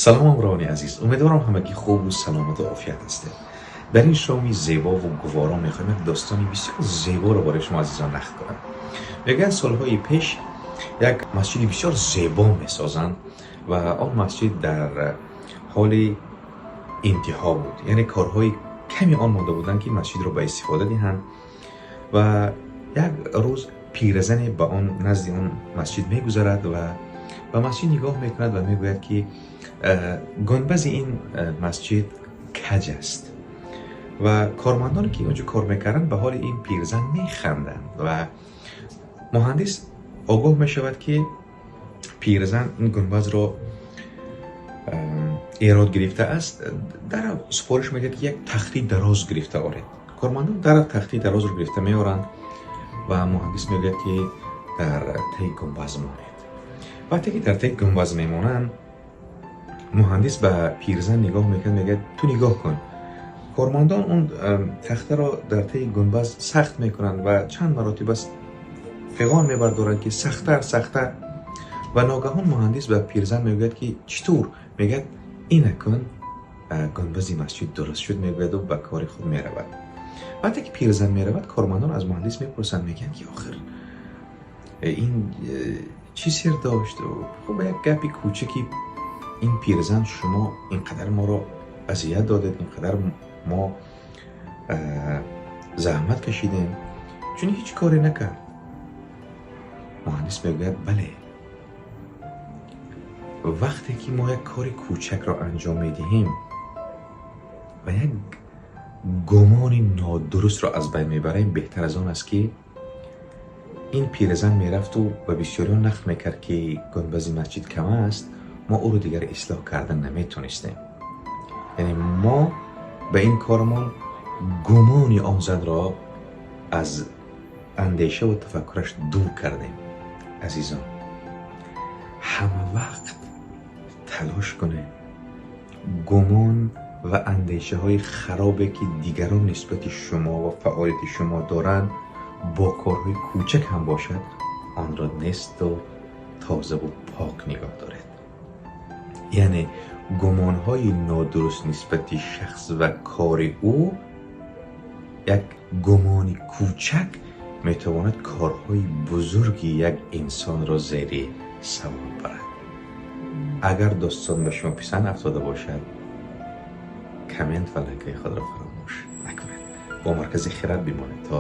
Салом, ҳамроҳони азиз, умедворам, ҳамагӣ хубу саломату офият ҳастед. Дар ин шоми зебову гуворо мехоҳем як достони бисёр зеборо барои шумо азизон нақл кунам. Мегӯянд, солҳои пеш як масҷиди бисёр зебо месозанд ва он масҷид дар ҳоли интиҳо буд, яъне корҳои ками он монда буданд, ки масҷидро ба истифода диҳанд. Ва як рӯз пиразане ба он назди он масҷид мегузарад ва ба масҷид нигоҳ мекунад ва мегӯяд, ки гунбази ин масҷид каҷ аст. Ва кормандоне, ки онҷо кор мекарданд, ба ҳоли ин пирзан механданд ва муҳандис огоҳ мешавад, ки пирзан ин гунбазро эрод гирифтааст. Дарав супориш медиҳад, ки як тахти дароз гирифта оред. Кормандон дарав тахти дарозро гирифта меоранд ва муҳандис мегӯяд, ки дар таи гунбаз монед. Вақте ки дар таи гунбаз мемонанд, муҳандис ба пирзан нигоҳ мекунад, мегӯяд: «Ту нигоҳ кун, кормандон он тахтаро дар таи гунбаз сахт мекунанд ва чанд маротиба фиғон мебардоранд, ки сахттар, сахттар». Ва ногаҳон муҳандис ба пирзан мегӯяд, ки чӣ тур? Мегӯяд: «Инакун гунбази масҷид дуруст шуд», мегӯяду ба кори худ меравад. Вақте ки пирзан меравад, кормандон аз муҳандис мепурсанд, мегӯянд, ки охир ин чӣ сир дошт? Хуб, як гапи кӯчаки ин пирзан шумо ин қадар моро азият додед, ин қадар мо заҳмат кашидем, чун ҳеҷ коре накард. Муҳандис мегӯяд: «Бале, вақте ки мо як кори кӯчакро анҷом медиҳем ва як гумони нодурустро аз байн мебарем, беҳтар аз он аст, ки ин пиразан мерафту ба бисёриён нақл мекард, ки гунбази масҷид кам аст, мо ӯро дигар ислоҳ кардан наметонистем. Яъне мо ба ин кормон гумони он занро аз андешаву тафаккураш дур кардем». Азизон, ҳама вақт талош кунед, гумон ва андешаҳои харобе, ки дигарон нисбати шумо ва фаъолияти шумо доранд, бо корҳои кӯчак ҳам бошад, онро несту тозаву пок нигоҳ доред. Яъне гумонҳои нодуруст нисбати шахс ва кори ӯ, як гумони кӯчак метавонад корҳои бузурги як инсонро зери савол барад. Агар достон ба шумо писанд афтода бошад, коммент ва лайкҳои худро фаромӯш накунед. Бо Маркази Хирад бимонед то